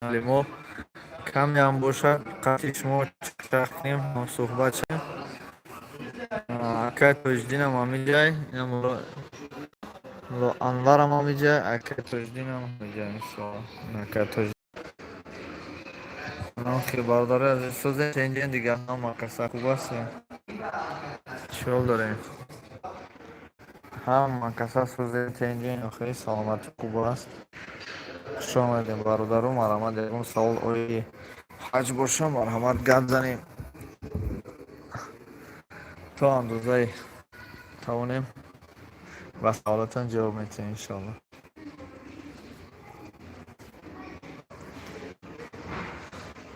Канали мо камеам бошад, қатъи шумо чақ кунем, суҳбат шавем. Акай Тоҷиддинам ҳамиҷай, Анварам ҳамиҷай, акай Тоҷиддинам ҳамиҷай, иншоалло. Акай Тоҷ хел, бародари азиз, созем, тенҷен, дига ҳама каса хуб ҳастем? Чӣ ҳол дорем? Ҳама каса созем, тенҷен, охири саломатӣ хуб аст. Хуш омадем, бародару, марҳамат, ягон савол оиди ҳаҷ боша, марҳамат, гап занем, то андозаи тавонем ба саволатон ҷавоб метиҳем, иншоалло.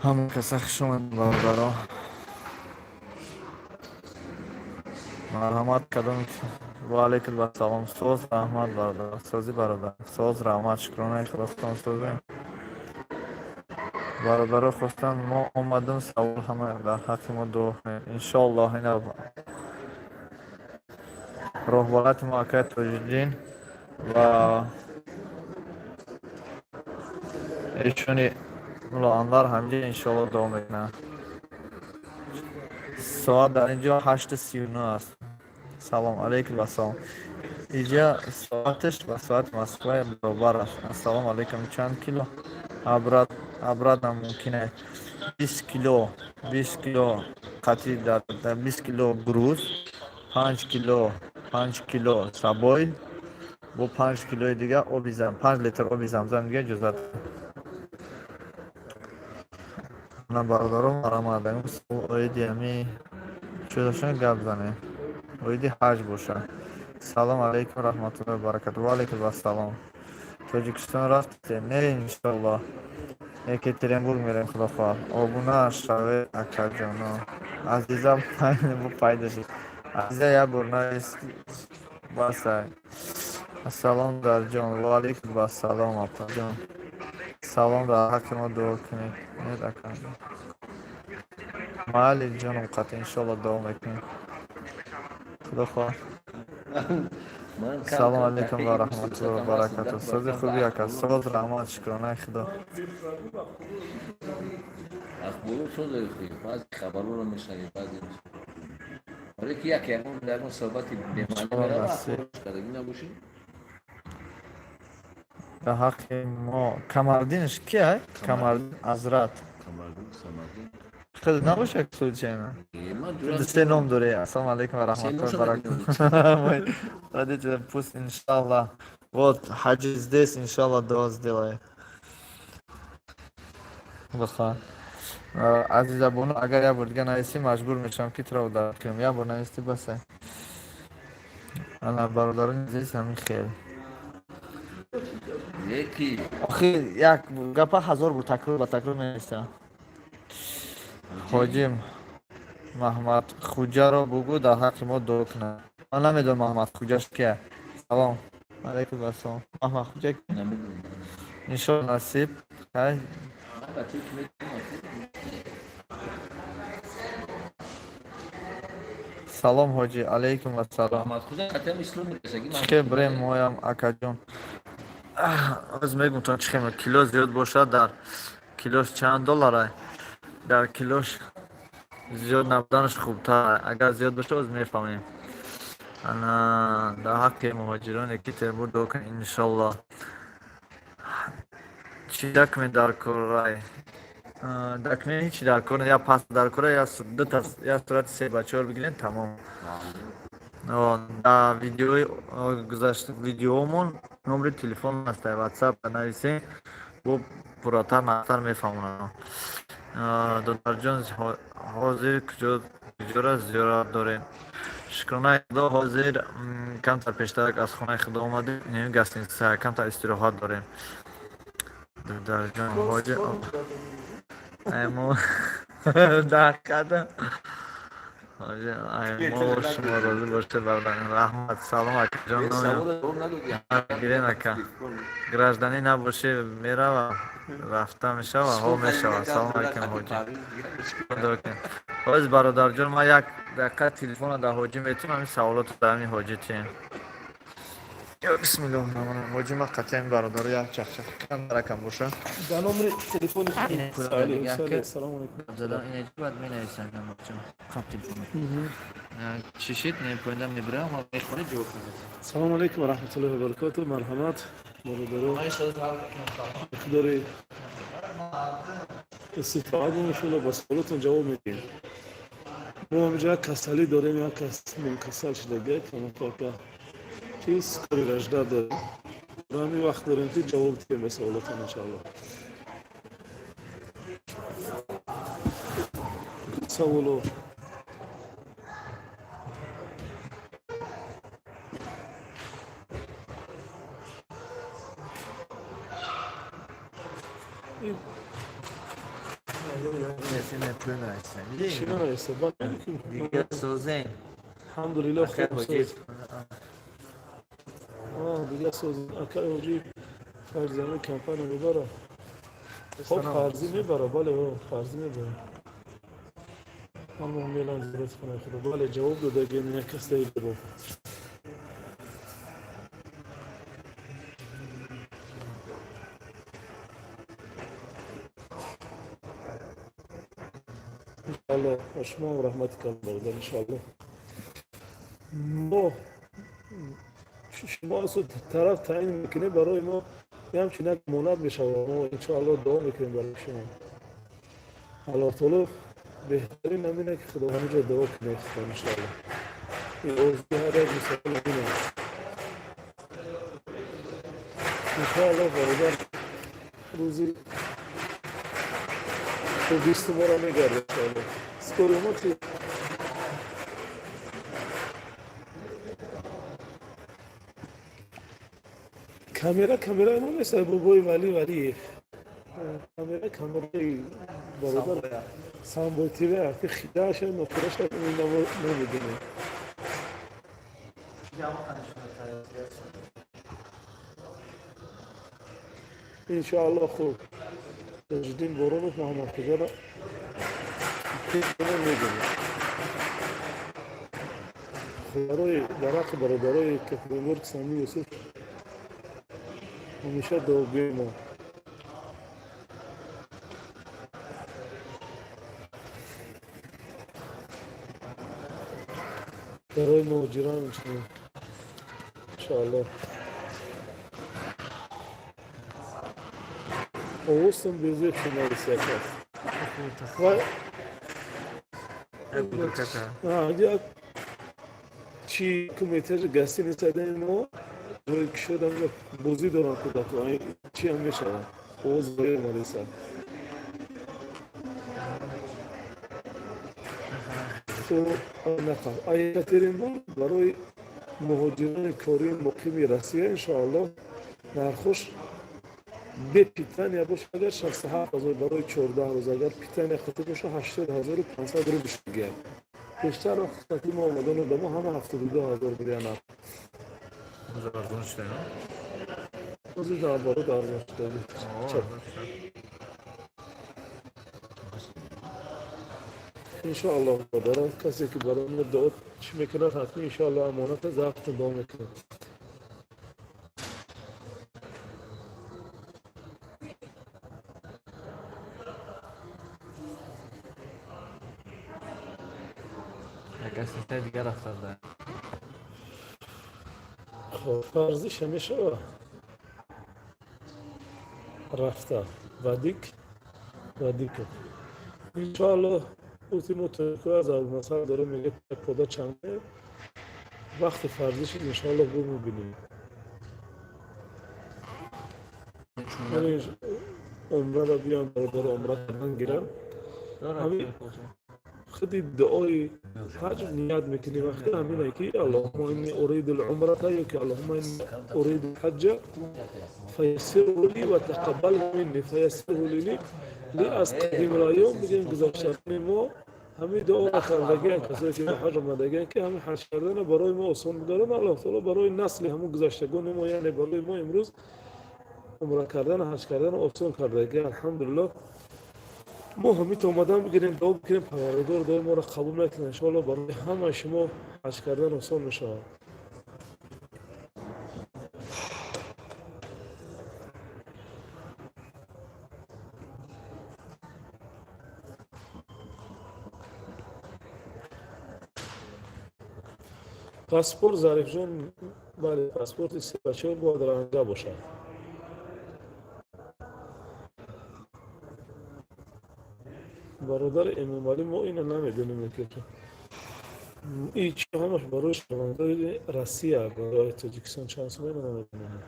Ҳама каса хуш омадем, бародаро, марҳамат. Кадом? Ва алайкум ассалом. Соз, раҳмат, бародар, сози, бародар, соз, раҳмат, шукронаи Худо, созем, бародаро. Хостанд, мо омадем, савол, ҳама дар ҳаққи мо дуо кунед, иншоаллоҳ. Ина роҳбарати мо, акай Тоҷиддин ва эшони мулло Анвар ҳамиҷа, иншоалло, дуо мекунанд. Соат дар инҷо 8:39 аст. Салом алейкум, вассалом. Иҷа соаташ ба соати Москва баробар аст. Ассалому алейкум, чанд кило обратно мумкин аст? 20 кило, 20 кило қатъи, дар 20 кило груз, 5 кило, 5 кило сабой, бо 5 килои дига оби зам, 5 литр оби замзам, дига иҷозат на. Бародаро, марҳамат, оиди ҳами чӣ доштан, гап занем, оиди ҳаҷ бошад. Салом алейкум, раҳматуллоҳи баракату. Ва алейкум ассалом. Тоҷикистон рафтем? Не, иншоаллоҳ, Екатеринбург мерем, худо хоҳад. Обуна шавед, акаҷоно. Азиза пайдо шуд. Азиза, як бор навис, басай. Ассалом, дарҷон. Ва алейкум ассалом, апаҷон. Салом, дар ҳаққи мо дуо кунед. Нед, ака, майли, ҷоном, қатъи, иншоалло, дуо мекунем, худо хоҳад. Салом алейкум ва раҳматуллоҳи ва баракату. Сози, хуби, ака? Соз, раҳмат, шукронаи Худо. Ахборо соз, баъзи хабарҳоро мешнавӣ, баъзе барои ки як ягон суҳбати бемаънӣ мерава, кардагӣ набошӣ. Дар ҳаққи мо. Камардинш кия? Камардин Азрат хеле набошад, случайно се ном дорӣ. Ассалому алейкум ва раҳматуллоҳи ва баракату. Родители пусть, иншаллах, вот хаджи здесь, иншаллах, дуа сделает. Бихоҳад. Азиза бону, агар як бор дига нависӣ, маҷбур мешавам, ки туро удалить кунам. Як бор нависти, басай. Ана, бародарони азиз, ҳамин хел. Яки. Охир як гапа ҳазор бор такрор ба такрор менависам. Ҳоҷим Маҳмадхуҷаро бугӯ, дар ҳаққи мо дуо кунад. Ман намедонам, Маҳмадхуҷаш кия. Салом алейкум, ассалом. Маҳмадхуҷа, Намедонам. иншоалло, насиб. Хай. Бачае ки медонам. Салом, ҳоҷӣ, алейкум ассалом. Маҳмадхуҷа қатъиан ислом мекашаги. Чӣ хел бирем моям, акаҷон? Оз мегум то чӣ хел кило зиёд бошад, дар килош чанд долларай? Дар килош зиёд набуданаш хубтар. Агар зиёд бошад, оз мефаҳмем. Ана, дар ҳаққи муҳоҷироне ки Темур дуо кун, иншолло. Чӣ документ дар корай? Документ ҳичи дар кор, я паспорт дар кора, я дута, я сурати се ба чор бигирем, тамом. Дар видеои гузашта, видеомон номери телефон аст, дар WhatsApp нависем, бо пурратар нақтар мефаҳмонам. Додарҷон, ҳозир куҷора зиёрат дорем? Шукронаи Худо, ҳозир камтар пештарак аз хонаи Худо омадем, ними гостиница, камтар истироҳат дорем. Додарҷон, ҳоҷи мо даҳкада мо шумо розӣ бошед, бародар, раҳмат. Салом, акаҷон, гирем, ака. Гражданин набошӣ, мерава, рафта мешава? Ҳо, мешава. Салом алейкум, ҳоҷи. Ҳоз, бародарҷон, ман як дақиқа телефона дар ҳоҷӣ метавонам, ҳамин саволотро дар ҳамин ҳоҷӣ тием. Бисмиллоҳи раҳмони раҳим. Ҳоҷи, ма қатъиян, бародаро, як чахчах камаракам боша. Дар номери телефони салом алейкум. Задан инаҷи баъд менависам. Қаб телефон чишид, непоинда мебирам, ма мехонед, ҷавоб медиҳам. Салому алейкум ва раҳматуллоҳи ва баракоту. Марҳамат, бародаро, миқдори иститоат иншоалло ба саволотон ҷавоб медиҳем. Мо ҳаминҷо як касалӣ дорем, як кас касал шудага, камакака чиз кори ражда дорем. Ҳамин вақт дорем, ки ҷавоб диҳем ба саволотон иншоалло. Саволо. Чӣ нависта? Дигар созем. Алҳамдулилло, хуб соз. Дигар соз. Акай ҳоҷӣ, фарзами компания мебара? Хоб, фарзӣ мебара, бале, фарзӣ мебара. Аллоҳ мелан зиёрат кунад, худо. Бале, ҷавоб додагем, як кас даи ҷавоб. Иншоалло, ба шумо раҳмати калон, бародар, иншоалло. Мо шумо тараф таъин мекунем, барои мо ҳамчун як амонат мешавад. Мо иншоалло дуо мекунем барои шумо. Аллоҳ таоло беҳтарин ҳамине, ки худо ҳаминҷо дуо кунед, худо, иншоалло. Ин орзуи ҳар як мусалмон ҳамин аст. Иншоалло, бародар, рӯзи то 20 моро мегардад, иншоалло. Скоро мо ки камера, камераи мо нест, бобои Вали, Валиев. Камера, камераи бародар Самбой ТВ, ки хидаша нохираша намедонем. Иншоалло, хуб, Таҷиддин Боронов Муҳаммадхоҷаро мегӯем. Барои дарахти бародарои Екатеринбург Сами Юсуф ҳамеша дуогӯи мо. Барои муҳоҷирон инчунин, иншоалло. Овозтон безеб шунарист, як кас. Як чи куметажи гостиница даи мо ҷое ки шуд, ҳамҷо бозӣ доранд кӯдако, чи ҳам мешавад, овоз омадеса. Нақл Екатеринбург барои муҳоҷирони кории муқими Россия, иншоалло, нархош бе питания боша агар 67 000 барои 14 рӯз, агар питания хати боша, 80 500 рубл шудагиям. Пештар вақти мо омадан одамо ҳама 72 000 будия нарх. Арзон шуда? Ҳозир наоборот, арзон шуда. Иншоалло, бародарон, касе ки барои мо дуо чӣ мекунад, ҳатман иншоалло амоната зафтон дуо мекунад. Як гостиницаи дигар рафтада. Хоб, фарзиша мешава рафта. Вадик Вадиков, иншоалло. Гуфти мо тоико аз масал дорем, мега пода чанде вақти фарзӣ шуд, иншоалло, бу мебинем. Умрара биён, бародаро, умра кардан гирам. Ҳамин худи дуои ҳаҷ ният мекунӣ, вақти ҳамине ки аллоҳума инни уриду лумрата ё ки аллоҳума инни уриду лҳаҷҷа фаяссирҳу ли ва тақаббалҳу минни, фаяссирҳу ли. Аз қадимулайём бигем, гузаштагони мо ҳамин дуоро кардагиан, касое ки ба ҳаҷ омадагиан, ки ҳамин ҳаҷ кардана барои мо осон бидоранд. Аллоҳ таоло барои насли ҳамун гузаштагони мо, яъне барои мо имрӯз умра кардан, ҳаҷ кардан осон кардагиан, алҳамдулиллоҳ. Мо ҳамин омадан бигирем, дуо бикунем, Парвардигор дуои моро қабул мекунад. Иншоалло, барои ҳамаи шумо ҳаҷ кардан осон мешавад. Паспорт, Зарифҷон, бале, паспорти себачаҳо бояд ранга бошад. Бародари Эмомалӣ, мо ина намедонем, ки и чи ҳамаш барои шаҳрвандои Россия, барои Тоҷикистон чанд сум, ина намедонем.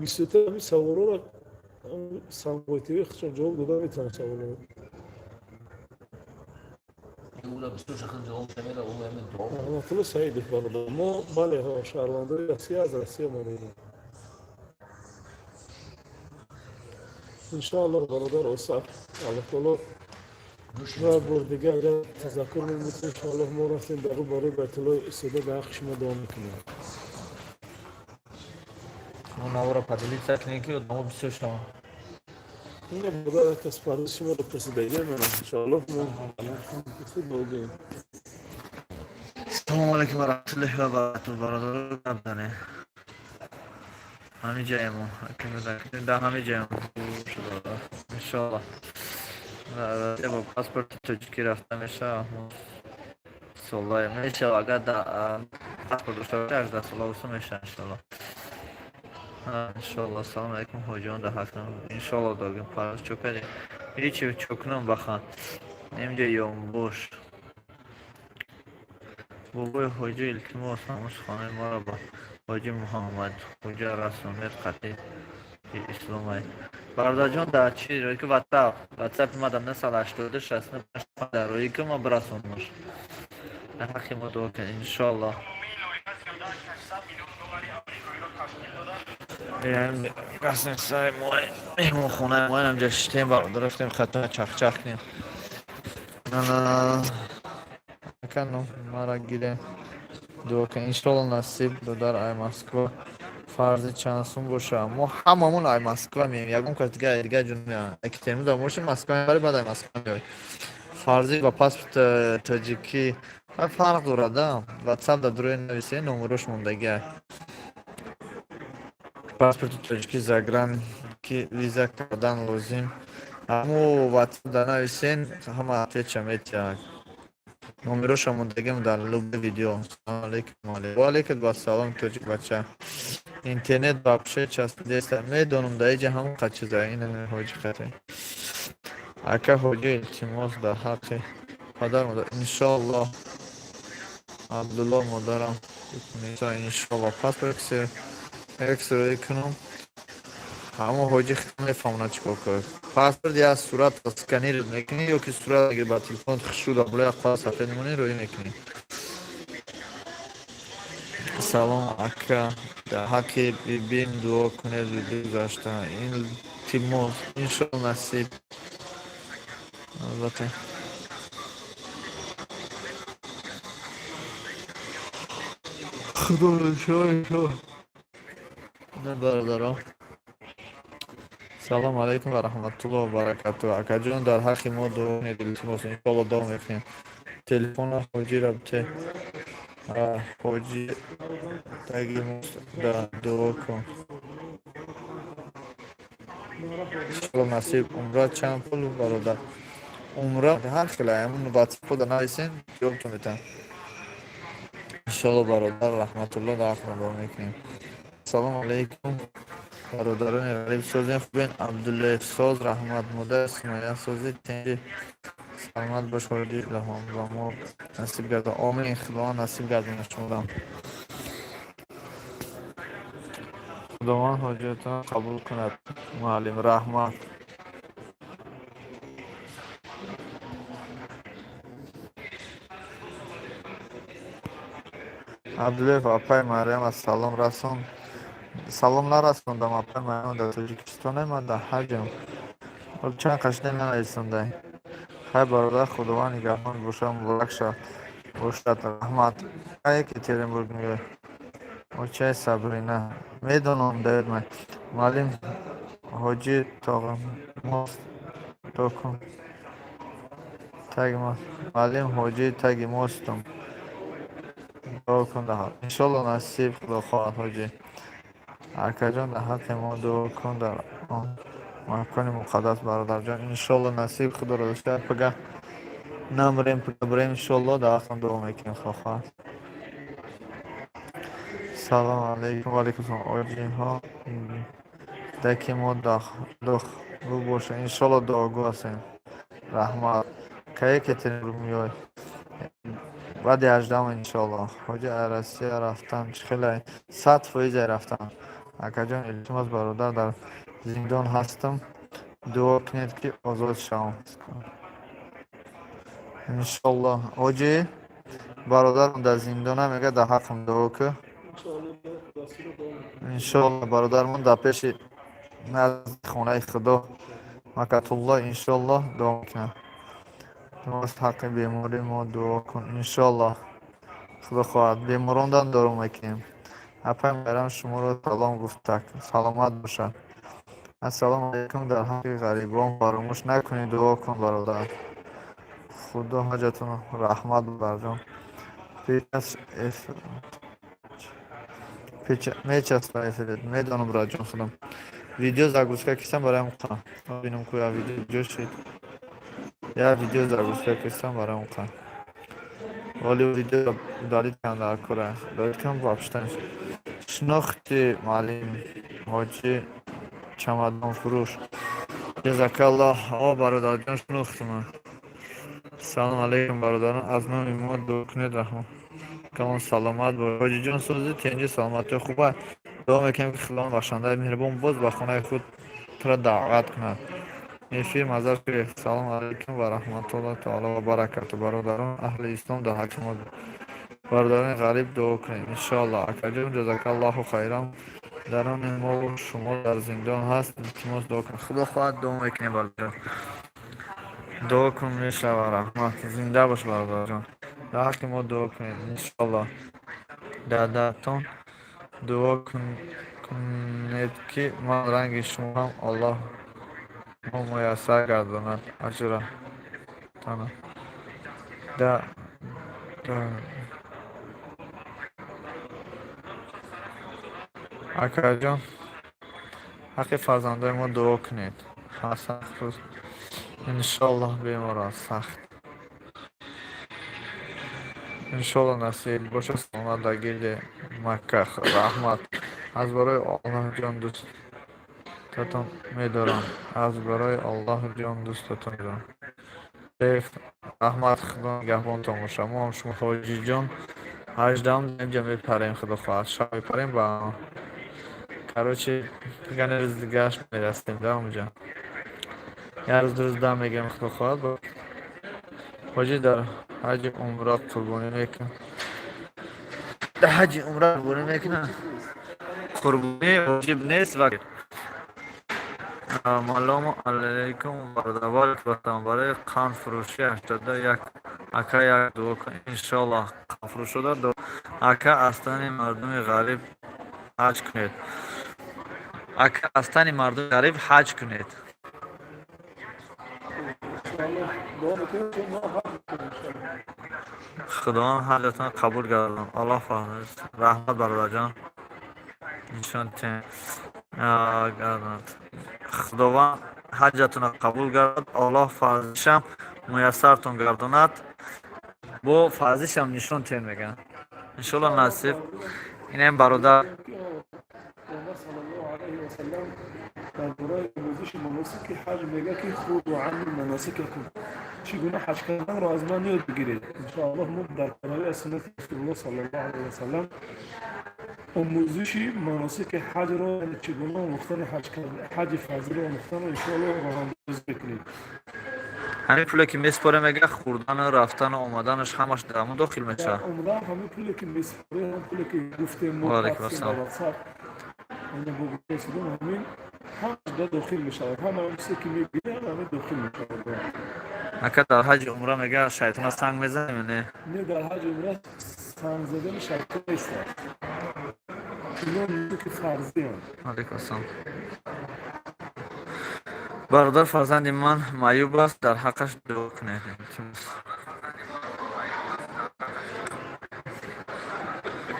Бисёртар ҳамин саволҳоро Самбой ТВ худшон ҷавоб дода метавонад саволҳоро. Раҳматулло Саидов, бародар, мо, бале, шаҳрвандои Россия, аз Россия мо медонем. Иншоаллоҳ, бародар Осаф, Аллоҳ таоло ва бор дигар агар тазаккур мемуд, иншоаллоҳ мо рафтем дар рӯ барои Байтуллоҳ истода, ба ҳаққи шумо дуо мекунем. Мо навора поделиться кунем, ки одамо бисёр шаванд. Ина, бародар, як кас парвиз шуморо пурсидагиам, иншоаллоҳ мо худ богӯем. Салому алайкум ва раҳматуллоҳи ва баракатуҳ, бародаро, гап занем. Ҳамин ҷаемо дар ҳамин ҷаем, иншоаллоҳ, бо паспорти тоҷикӣ рафта мешавад? Солае мешава, агар паспорт дошта бошӣ, 18 сола усу мешава, иншоаллоҳ, иншоаллоҳ. Салому алайкум, ҳоҷиён, дар ҳақм, иншоаллоҳ. Догим парвоз чо кардем? Ҳечи чокунам бахан инҷа ёмбош. Бобои ҳоҷӣ, илтимос, ҳамуш хонаи моро ба ҳоҷӣ Муҳаммад Хуҷа расонед, қатъи исломай. Бародарҷон, дар чи рӯи ки ватсапи ма дар 982 65 дар рӯи ки ма бирасонмаш. Дар ҳаққи мо дуо кунед, иншоаллоҳ. Гостиницаи мо, меҳмонхонаи мо, инҷа шитем, бародар, рафтем хата чахчах кунем. Акану мара гирем, дуо кунед, иншоалло, насиб. Додар, ай Москва фарзи чанд сум боша? Мо ҳамамон ай Москва меем, ягон кас дига ҷо Екатеринбург бошем, Москва мебари, баъд ай Москва меои. Фарзи ба паспорт тоҷикӣ фарқ дорад. Ватсап дар дурои нависе, номерош мондагиа. Паспорти тоҷикӣ загран ки виза кардан лозим, ҳамо ватсап дар нависен, ҳама отвеча метиҳад. Номероша мондагиам дар любой видео. Салому алейкум. Ва алейкум вассалом, тоҷик бача. Интернет вообще часпидеста, медонам, дар иҷа ҳамон қад чиза. Ин ҳоҷи хате. Ака ҳоҷи, илтимос, дар ҳаққи падар модар, иншоаллоҳ. Абдулло, модарам, иншоаллоҳ, паспорт эксроӣ кунам. Ҳамо ҳоҷи мефаҳмонад чӣ кор кунад. Паспорт як сурат сканер мекунӣ ё ки сурат мегирӣ, ба телефон хушрӯ болои як қоғаз сафед мемонӣ, рӯӣ мекунӣ. Салом, ака, дар ҳаққи бибим дуо кунед, биби гузашта. Илтимос, иншоалло, насиб, албатта. Худоро шукр. Бародаро, салому алайкум ва раҳматуллоҳ ва баракатуҳ. Акаҷон, дар ҳаққи мо дуо кунед, илтимос. Иншоалло, дуо мекунем. Телефона ҳоҷира бите. Ҳоҷи таги да дуо кун. Иншоалло, насиб. Умра чанд пул, бародар? Умра ҳар хела, ҳамун ватсапода нависен, ҷавобтон метаҳам, иншоалло. Бародар Раҳматулло, дар ҳаққатон дуо мекунем. Ассалому алайкум, бародарони ғариб, созем, хубен? Абдуллоев, соз, раҳмат. Модар Сумая, сози, тенҷи, саломат бош. Ҳоҷи Илҳом, ба мо насиб гардон. Омин, Худованд насиб гардонад шуморо. Худованд ҳоҷатон қабул кунад, муаллим, раҳмат. Абдуллоев, апай Марьяма салом расон. Салом нарасондам, апай Марьяма дар Тоҷикистонем, ман дар ҳаҷам. Чанд қашне нанависондай. Хай, бародар, Худованд нигаҳбон бошад, муборак бошад, раҳмат. Екатеринбург меояд? Очаи Сабрина, медонам, даёд май. Муаллим ҳоҷи тоғмост токун таги мост. Муаллим ҳоҷи таги мостум. Дуо кун. Иншолло, насиб, Худо хоҳад, ҳоҷӣ. Акаҷон, дар ҳаққи мо дуо кун дар он макони муқаддас. Бародарҷон, иншолло, насиб, Худоро дошта пага. Намрем, пулабрем, иншолло, дар ҳақтон дуо мекунем, худо. Салом алейкум, ва алейкум салом. Оҷиҳо даки мо дохрӯ боша, иншолло, дуогӯ ҳастем. Раҳмат. Кае кетин меёй? Баъди 18-ум, иншолло. Ҳоҷи, Россия рафтан чӣ хеле? 100% рафтан. Акаҷон, илтимос, бародар дар зиндон ҳастам, дуо кунед, ки озод шавам. Иншолло, ҳоҷӣ, бародарам дар зиндона, мега, дар ҳаққам дуо кӯ. Иншолло, бародармон дар пеши назди хонаи Худо Макатулло, иншолло, дуо мекунам. Илтимос, ҳаққи бемори мо дуо кун. Иншолло, Худо хоҳад, беморондан дору мекунем. Апай Майрам шуморо салом гуфтак, саломат бошад. Ассалому алайкум, дар ҳаққи ғарибон фаромӯш накунед, дуо кун, бародар. Худо ҳаҷатон. Раҳмат, бародарҷон. Пеш мечаспа эфирет, медонам, братҷон, худам видео загрузка кистам, бароям қа бинам ку я видео ҷо шид. Я видео загрузка кистам, бароям қа вале видео удалить кардам, дар кора удалить кардам вообще. Шинохти, муаллим ҳоҷӣ чамадонфурӯш. Ҷазакаллоҳ, о бародарҷон, шинохтум. Салом алейкум, бародарон, аз номи мо дуо кунед, раҳмат камон, саломат бош, ҳоҷиҷон, сози, тенҷи, саломатӣ хуба. Дуо мекунем, ки Худованд бахшандаи меҳрубон боз ба хонаи худ туро даъват кунад. Эфир мазар гирифт. Салому алайкум ва раҳматуллоҳи таоло ва баракату. Бародарон аҳли ислом, дар ҳаққи мо, бародарони ғариб, дуо кунед, иншоаллоҳ. Акаҷон, ҷазакаллоҳу хайран. Дарони мову шумо дар зиндон ҳаст, илтимос, дуо кунед. Худо хоҳад, дуо мекунем, бародарҷон, дуо кун, мешава. Раҳмат, зинда бош, бародарҷон. Дар ҳаққи мо дуо кунед, иншоаллоҳ. Дадатон дуо кунед, ки ман ранги шумо ҳам Аллоҳ мо муяссар гардонад аҷра тана да. Акаҷон, ҳаққи фарзандои мо дуо кунед. Сахт, иншоаллоҳ, бемор аст сахт, иншоаллоҳ, насиб бошад, саломат дар гирди Макка. Раҳмат, аз барои Аллоҳ ҷон дӯстатон медорам, аз барои Аллоҳ ҷон дӯстатон медорам. Раҳмат, Худо нигаҳбонтон бошад. Мо ҳам шумо, ҳоҷиҷон, 18-ум инҷа мепарем, Худо хоҳад, шаб мепарем ба, короче, гане рӯзи дигаш мерасем да онҷа, як рӯз, 2 рӯз дам мегирем, Худо хоҳад. Ҳоҷӣ, дар ҳаҷи умра қурбонӣ мекунад? Дар ҳаҷи умра қурбонӣ мекунад? Қурбонӣ воҷиб нест. Ва Салому алайкум, бародарвалик ватан. Барои қандфурӯшӣ 81 ака як дуо кун, иншоаллоҳ. Қандфурӯшода ака, аз тани мардуми ғариб ҳаҷ кунед. Ака, аз тани мардуми ғариб ҳаҷ кунед. Иншоаллоҳ, дуо мекунем, ки мо ҳаҷ мекунем, иншоаллоҳ. Худованд ҳаҷатон қабул гардон. Аллоҳ фаҳмид. Раҳмат, бародарҷон, нишон гардонад. Худованд ҳаҷатонро қабул гардад, Аллоҳ фарзишам муяссартон гардонад. Бо фарзишам нишон тен мегӯянд, иншоалло, насиб. Инам бародар. Паёмбар саллаллоҳу алайҳи васаллам дар бораи омӯзиши маносики ҳаҷ мегӯяд, ки خذوا عني مناسككم, чӣ гуна ҳаҷ карданро аз ман ёд бигиред. Иншоаллоҳ, мо дар пайравӣ аз суннати Расулуллоҳ саллаллоҳу алайҳи васаллам омӯзиши маносики ҳаҷро, яъне чӣ гуна омӯхтани ҳаҷи фарзиро омӯхтанро, иншоаллоҳ, роҳандозӣ мекунем. Ҳамин пуле ки месупорем, мега, хӯрдану рафтану омаданаш ҳамаш дар ҳамон дохил Дар мешавад? Умра ҳамин пуле ки месупорем, ҳамин пуле ки гуфтем мо Ва алайкум тақсим ассалом. ба ватсап ана бо гуфтасидем, ҳамин ҳамаш да дохил мешавад. Ҳама он чизе ки мегирем, ҳамин дохил мешавад. Ака, дар ҳаҷи умра, мега, шайтона санг мезанем не? Не, дар ҳаҷи умра санг задани шайтон нест. Ино ки фарзианд. Алайкум ассалом, бародар. Фарзанди ман маъюб аст, дар ҳаққаш дуо кунед, илтимос.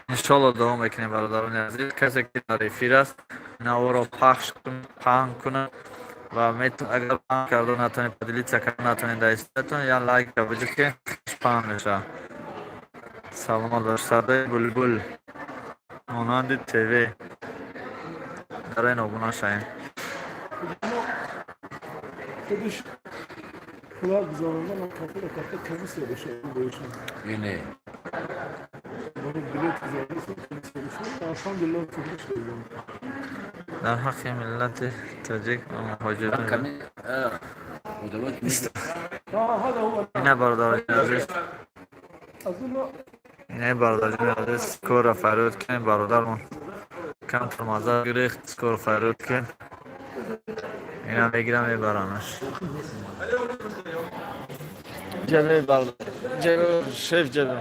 Иншоалло, дуо мекунем, бародарони азиз. Касе ки дар эфир аст, наворо пахш паҳн кунад. Ва агар паҳн карда натонед, поделиться карда натонед дар истатон, я лайк буҷу, ки паҳн мешавад. Саломат бош. Садои булбул монанди ТВ. Дарои обуна шавем. Худаш пула гузаронда, ман кафила карта комиссия боша боишам. Ине. Ман билет гузаронда, комиссия боша. Алҳамдулиллаҳ, худаш додам. Дар ҳаққи миллати тоҷик ва муҳоҷирон. Ками удалось. هذا هو. Ина, бародарони азиз. اظن. Ина, бародарони азиз, скоро фарёд кунем. Бародармон камтар маза гирифт, скоро фарёд кунем. Ина мегирам, мебарамаш. Ҷабе, бародар, ҷабе, шеф, ҷабе,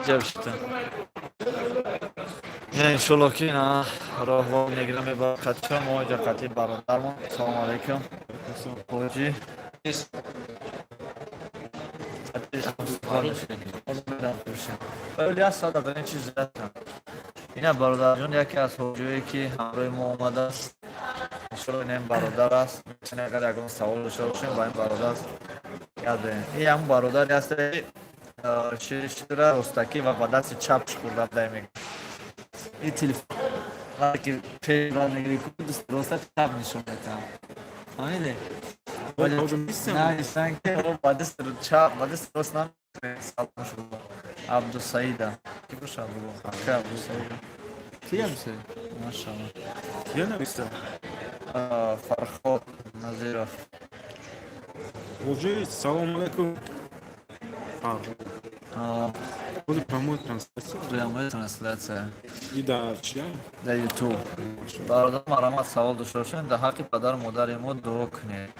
ҷаб шита. Ина, иншолло, ки ина роҳво мегирам, мебарам қатча. Мо иҷа қатъи бародармон. Салому алайкум, ҳоҷи. Қатъи ҳамсуҳбат мешавем. Вале як соат дар ин чиз зиёд. Ина, бародарҷон, яке аз ҳоҷиое, ки ҳамроҳи мо омадааст. Иншолло, ин бародар аст. Метавонем, агар ягон савол дошта бошем, ба ин бародар ёд диҳем. Ин ҳамун бародаре аст, ки шира ростакӣ ва ба дасти чап хӯрда буда, мегӯяд. Ин телефон вақте ки пеш мегирӣ, дасти роста чап нишон медиҳам, фаҳмидӣ? Нависанд, ки ба дасти чап, ба дасти рост намекунед. Салом шуд. Абдусаида ки бошад, ака Абдусаида. Ки Абдусаид? Машалло. Кия нависта? Фарход Назиров. Ҳоҷи, салом алайкум. Фарҳод. Бози прямой трансляция. Прямая трансляция. И дар чия? Дар Ютуб. Бародар, марҳамат, савол дошта бошем, дар ҳаққи падару модари мо дуо кунед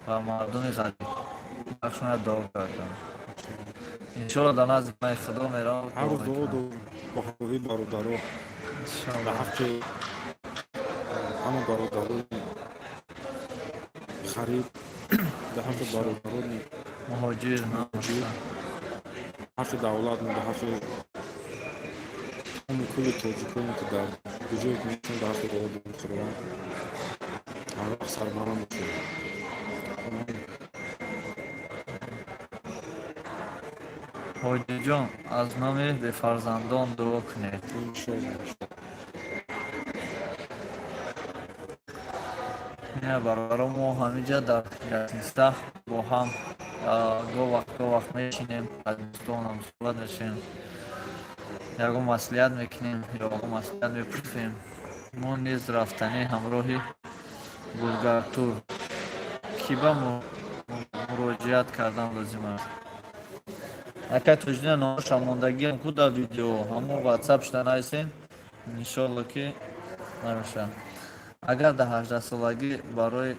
ва мардуми ғариб бахшона дуо кардам. Иншолло, дар назди май Худо меравам. Ҳар рӯз дуо дорем бо ҳамроҳии бародаро дар ҳаққи ҳама бародарони ғариб, дар ҳаққи бародарони муҳоҷир, муҳоҷир, ҳаққи давлат, дар ҳаққи ҳамаи кулли тоҷиконе, ки дар куҷое ки мешаванд, дар ҳаққи дуо дорем. Худованд ҳар вақт сарбаланд бошад. Ҳоҷиҷон, аз номи бефарзандон дуо кунед. Иншолло. Не, бародаро, мо ҳамиҷа дар гостиница бо ҳам гоҳ вақт, гоҳ вақт мешинем, аз дӯстонам суҳбат мешавем, ягон маслиҳат мекунем ё ягон маслиҳат мепурсем. Мо низ рафтанӣ ҳамроҳи Булгартур, ки ба муроҷиат кардан лозим аст? Ака Тоҷдина, номаша мондагиам ку дар видео, ҳамон ватсап шуда нависем, иншолло, ки намешавад. Агар дар 18-солагӣ барои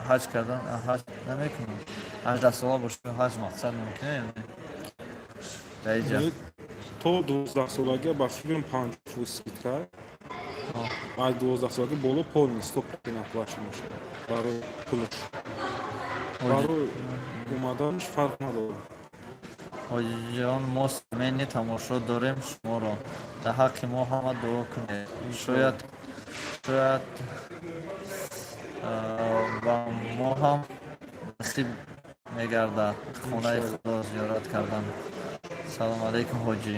ҳаҷ кардан ҳаҷ намекунам, 18-сола бошем, ҳаҷ мақсад мумкин ё не дар иҷа? То 12-солагӣ ба фикрам 50% скидка, аз 12-солагӣ боло полный 100% оплачен мешавад. Барои пулаш, барои омаданаш фарқ надорад. Ҳоҷиҷон, мо самени тамошо дорем шуморо. Дар ҳаққи мо ҳама дуо кунед. Шояд ба мо ҳам насиб мегардад хонаи Худо зиёрат кардан. Салому алайкум, ҳоҷӣ.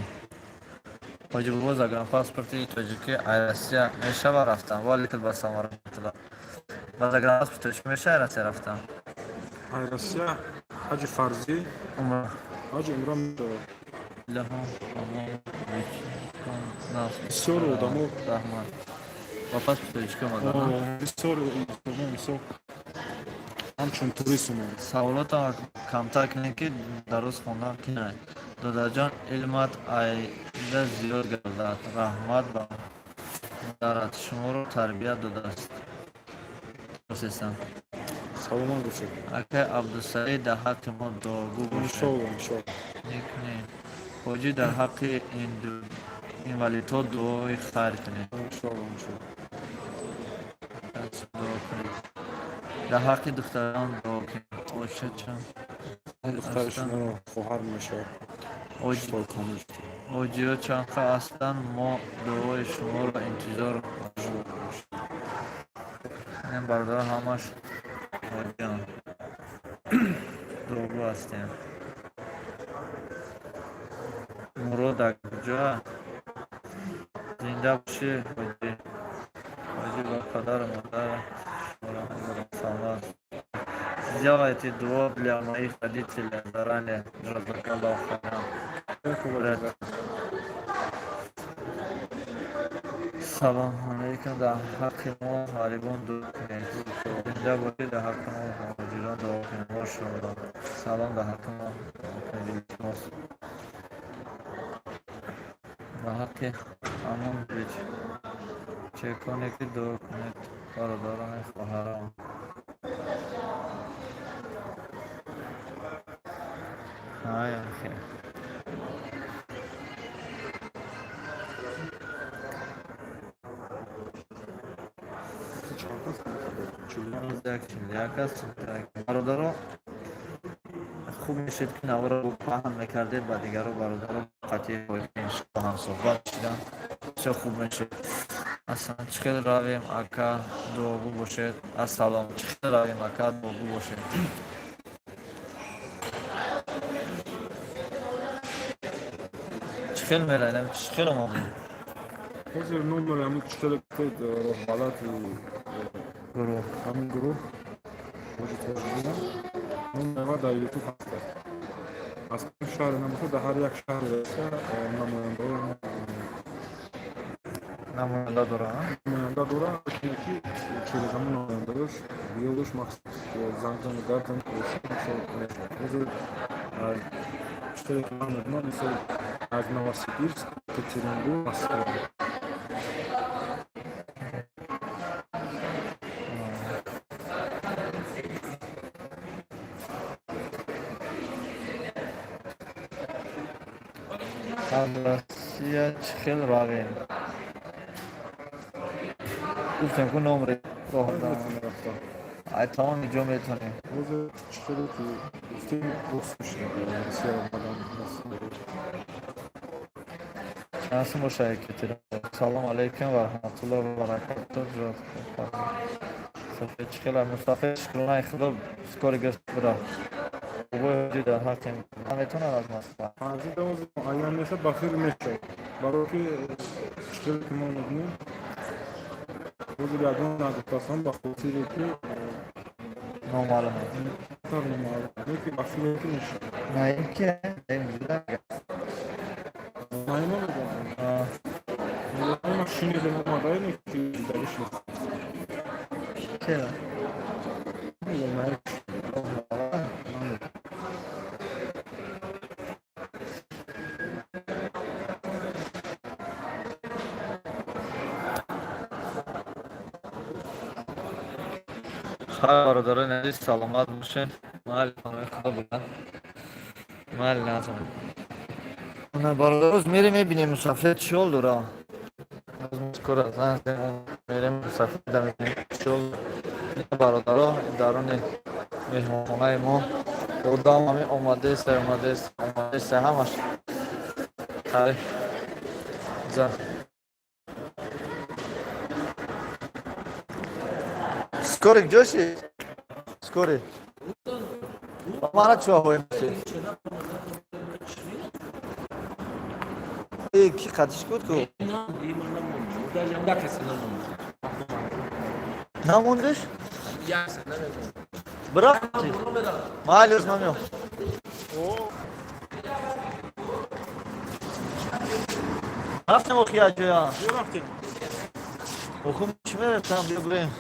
Ҳоҷи бобо, загранпаспорти тоҷикӣ ай Россия мешава рафтан? Ва алайкум ассалом ва раҳматуллоҳ. Ба загранпаспорти тоҷикӣ мешава Россия рафтан? Ай Россия ҳаҷи фарзӣ? Умра. Ҳаҷи умра мешавад. Илоҳо. Бисёр одамо Раҳмат. Ба паспорти тоҷикӣ омадан? Бисёр инсоно, мисол, ҳамчун турист омада. Саволотам камтар кунед, ки дар рӯз хондан кинай. Додарҷон, илмат айда зиёд гардад. Раҳмат ба модарат, шуморо тарбият додааст. Пурсистам. Саломат бошед. Акай Абдусаид, дар ҳаққи мо дуогӯ бошед. Иншолло, иншолло. Некунем. Ҳоҷӣ, дар ҳаққи инвалидҳо дуои хайр кунед. Иншолло, иншолло. Дуо кунед. Дар ҳаққи духтарон дуо кунед. Оча чанд Духтари шуморо хоҳар мешавад. Ҳоҷиҳо чанд ҳастанд? Мо дуои шуморо интизор. Бародаро ҳамаш ҳоҷиён дуогӯ ҳастем. Мурод куҷоа? Зинда бошӣ, ҳоҷӣ. Ҳоҷӣ ба падару модарат саломат. Сделайте дуо для моих родителей заранее. Джазакаллаху хайран. Салом алейкум. Дар ҳаққи мо ғарибон дуо кунед. Зинда бошӣ. Дар ҳаққи мо муҳоҷирон дуо кунед. Мошоалло. Салом. Дар ҳаққи мо дуо кунед, илтимос. Дар ҳаққи ҳамон чеконе ки дуо кунед, бародарони хоҳарон. Ҳай, ахи. Як аст. Бародаро, хуб мешуд, ки наворо паҳн мекардед ба дигаро. Бародаро қатъи ҳамсӯҳбат шидан бисёр хуб мешуд. Аслан чӣ хел равем, ака, дуогӯ бошед. Ассалом, чӣ хел равем, ака, дуогӯ бошед. Чӣ хел меравем, чӣ хел омадем? Ҳозир номери ҳамин чӣ гуфтед, роҳбалати гурӯҳ. Ҳамин гурӯҳ ҳоҷи Тоҷиддин номерва дар Ютуб ҳаст. Аз кадом шаҳре набошад, дар ҳар як шаҳри Россия намояндаҳои намоянда дора. Намоянда дора, ки через ҳамон намояндаҳош биёдуш, махсус занг зани, гап зани, мисол мешавад. Ҳозир чизе ки ман медонам, мисол, аз Новосибирск, Екатеринбург, Москва. Аз Россия чӣ хел равем? Гуфтем ку, номри роҳ. Ай тамоми ҷо метонем. Ҳозир чӣ хеле ки гуфтем, осон шуда Россия омадан. Чанд сум боша Екатеринбург? Салом алейкум ва раҳматуллоҳи ва баракатуҳ. Сафед чӣ хела, мустафед? Шукронаи Худо, скоро гирифт бира. Бобои ҳоҷӣ дар ҳаққи наметонад аз Москва. Ҳозир муайян нест, ба фикр мешавад, барое ки чӣ хеле ки мо медонем, ҳозир ягон нагуфтаасан, ба хотире ки номаълум. Номаълум, ки ба фикре ки мешавад. Наим ки? Наим ҷуда? Наима мегӯям, наима шунидем, омадаем, ки дидагиш нест. Чера? Наим. Хайр, бародарони азиз, саломат бошед. Майли, паноҳи Худо бошад. Майли, назм. Бародароз, мерем, мебинем, мусафир чӣ ҳол дора. Скоро занг мерем, мусафир мебинем чӣ ҳол. Бародаро, даруни меҳмонхонаи мо одам ҳамин омадеста, омадеста, омадеста, ҳамаш тари за. Скорик ҷоши? Скорик. Мана чӣ ҳои ки қатиш буд ку? Намондиш? Бира? Майли, оз ман меом. Рафтем охи як ҷоя. Оху чӣ мерефтам, биё гӯем.